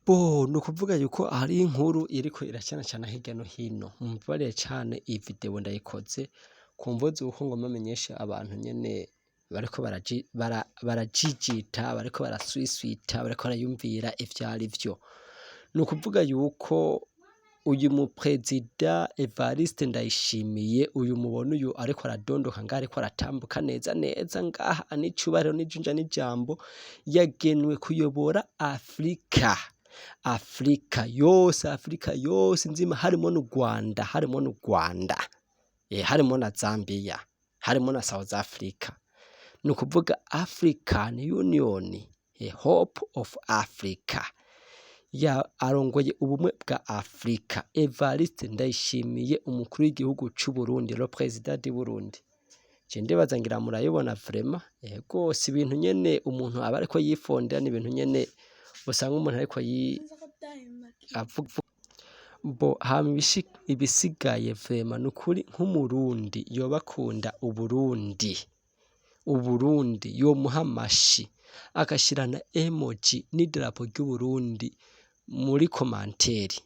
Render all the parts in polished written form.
Bo ni ukuvuga yuko hari inkuru iriko iracanacana hirya no hino. Mumbabarire cane, iyi video ndayikoze ku mvo zuko ngomba menyeshe abantu nyene bariko barajijita, bariko baraswiswita, bariko barayumvira ivyo arivyo. Ni ukuvuga yuko uyu mu prezida Evariste Ndayishimiye, uyu mubona, uyu ariko aradondoka ngaha, ariko aratambuka neza neza ngaha n'icubahiro n'ijunja n'ijambo, yagenwe kuyobora Afrika, Afrika yose, Afrika yose nzima, harimo n'u Rwanda, harimo n'u Rwanda, harimo na Zambia, harimo na South Africa. Ni ukuvuga African Union, Hope of Africa, ya arongoye ubumwe bwa Afrika. Evariste Ndayishimiye, umukuru w'igihugu c'u Burundi, le président du Burundi. Je ndibaza ngira murayibona vraiment. Ego, si ibintu nyene umuntu aba ariko yifondera, ni ibintu nyene usanga umuntu ariko yi avuga bo. Hama ibisigaye vraiment, nukuri nk'Umurundi yoba akunda Uburundi, Uburundi yomuha amashi, agashirana emoji n'idarapo ry'Uburundi muri commentaire.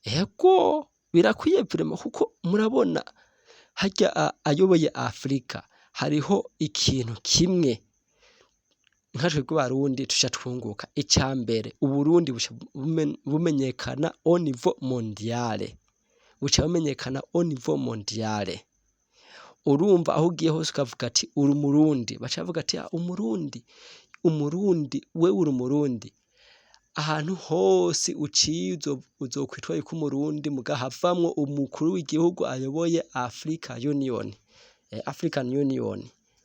Ego, birakwiye vraiment, kuko murabona harya ayoboye Afrika, hariho ikintu kimwe nka twebwe Abarundi tuca twunguka. Ica mbere, Uburundi buca bumenyekana au niveau mondial, buca bumenyekana au niveau mondial. Urumva, aho ugiye hose ukavuga ati uri Umurundi, baca bavuga ati: "Umurundi, Umurundi, wewe uri Umurundi." Ahantu hose uciye uzokwitwa yuko Umurundi, muga havamwo umukuru w'igihugu ayoboye Africa Union, African Union.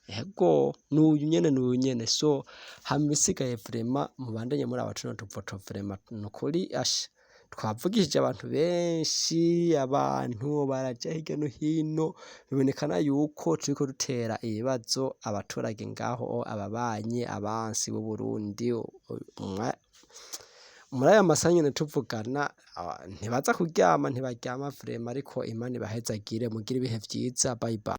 Ego, nuyu nyene, nuyu nyene. So hama ibisigaye vraiment, mubandanye muraba tuno tufoto. Vraiment, nukuri asha twavugishije abantu benshi, abantu baraja hirya no hino, bibonekana yuko turiko dutera ibibazo abaturage ngaho, ababanyi, abansi b'Uburundi. Muri aya masaha nyene tuvugana ntibaza kuryama, ntibaryama vraiment, ariko Imana ibahezagire, mugire ibihe vyiza. Bye bye.